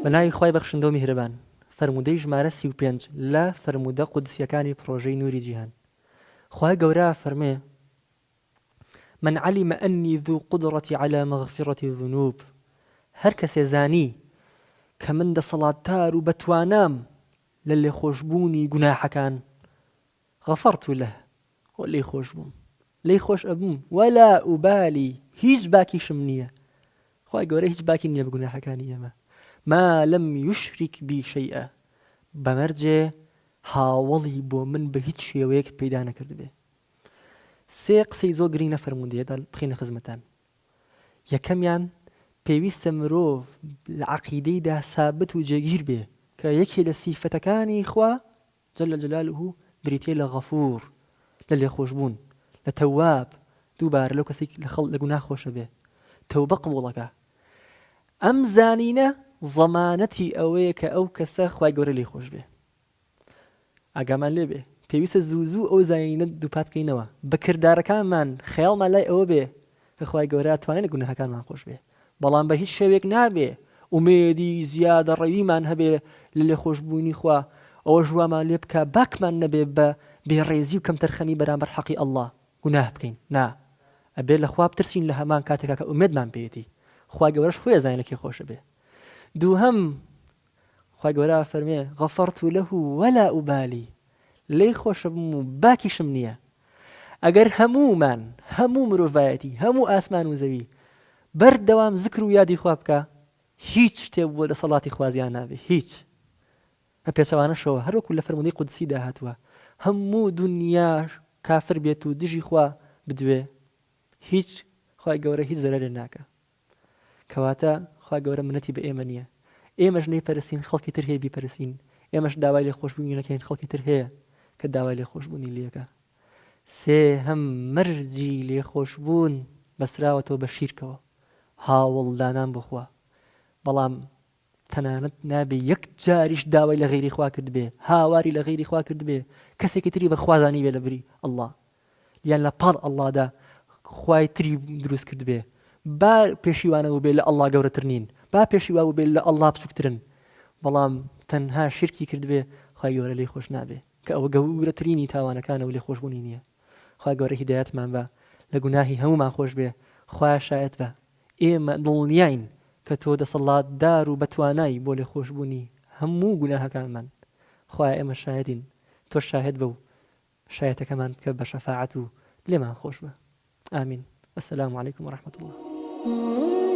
بە ناوی خوای بەخشندە و میهرەبان. فەرموودەی ژمارە 35 لە فەرموودە قودسیەکانی پڕۆژەی نوری جیهان. خوای گەورە ئەفەرموێ، من علم انی ذو قدرە علی مغفرە الذنوب، هەر کەسێ زانی کە من دەسەڵاتدار و بەتوانام لە لێخۆشبوونی گوناحەکان، غفرت له، خۆ لێی خۆش بووم، لێی خۆش ئەبم، ولا ابالی، هیچ باکیشم نییە، خوای گەورە هیچ باکی نییە بە گوناحەکانی ئێمە، ما لم یشرک بی شیئا، بەمەرجێ هاوەڵی بۆ من بە هیچ شێوەیەک پەیدا نەکردبێ. سێ قسەی زۆر گرنگ لە فەرموودەیەدا بخەینە خزمەتان. یەکەمیان، پێویستە مرۆڤ لە عەقیدەیدا سابت و جێگیر بێ کە یەکێ لە سیفەتەکانی خوا جل جلاله بریتیە لە غەفور، لە لێخۆشبوون، لە تەواب، دووبارە لەو کەسەی لە خەڵ لە گوناه خۆشەبێ تەوبە قبوڵەکا. ئەم زانینە زەمانەتی ئەوەیە کە ئەو کەسە خوای گەورە لێی خۆش بێ. ئاگامان لێ بێ پێویستە زوو زوو ئەو زانینە دووپات بکەینەوە بە کردارەکانمان خەیاڵمان لای ئەوە بێ کە خوای گەورە توانێت لە گوناهەکانمان خۆش بێ بەڵام بە هیچ شێوەیەک نابێ ئومێدی زیادە ڕەویمان هەبێ لە لێخۆشبوونی خوا ئەوەش وامان لێ بکا باکمان نەبێ بە بێڕێزی و کەمتەرخەمی بەرامبەر حەقی اللە گوناه بکەین نا ئەبێ لە خوا بترسین لە هەمان کاتێکا کە ئومێدمان پێیەتی خوای گەورەش خۆی ئەزانێ لە کێ خۆشە بێ دووهەم خوای گەورە ئەفەرموێ، غفرت له ولا ابالی، لێی خۆشەبم و باکیشم نییە. ئەگەر هەموومان، هەموو مرۆڤایەتی، هەموو ئاسمان و زەوی بەردەوام زکر و یادی خوا بکا، هیچ شتێ بۆ دەسەڵاتی خوا زیان نابێ، هیچ. بە پێچەوانەشەوە هەر وەکو لە فەرموودەی قودسیدا هاتووە، هەموو دونیا کافر بێت و دژی خوا بدوێ، هیچ خوای گەورە هیچ زەرەرێ ناکا. کەواتە خوای گەورە منەتی بە ئێمە نییە ئێمەش نەیپەرستین خەڵکی تر هەیە بیپەرستین ئێمەش داوای لێخۆشبوونی نەکەین خەڵکی تر هەیە کە داوای لێخۆشبوونی لێکە سێهەم مەرجی لێخۆشبوون بەستراوەتەوە بە شیرکەوە هاوڵدانان بۆ خوا بەڵام تەنانەت نابێ یەک جاریش داوای لە غەیری خوا کردبێ هاواری لە غەیری خوا کردبێ کەسێکی تری بە خوا زانیبێ لە بری اللە یان لە پاڵ اللە دا خوای تری دروست کردبێ با پێشی وا نەبووبێ لە اللە گەورەتر نین با پێشی وا بووبێ لە اللە بچووکترن بەڵام تەنها شیرکی کردبێ خوای گەورە لێی خۆش نابێ کە ئەوە گەورەترینی تاوانەکانە و لێخۆشبوونی نییە خوای گەورە هیدایەتمان بە لە گوناهی هەموومان خۆش بێ خوایە شایەت بە ئێمە دڵنیاین کە تۆ دەسەڵاتدار و بەتوانای بۆ لێخۆشبوونی هەموو گوناهەکانمان خوایە ئێمە شایەدین تۆش شاهێد بە و شایەتەکەمان بکە بە شەفاعەت و لێمان خۆش بە آمین السلام علیکم ورحمة اللە.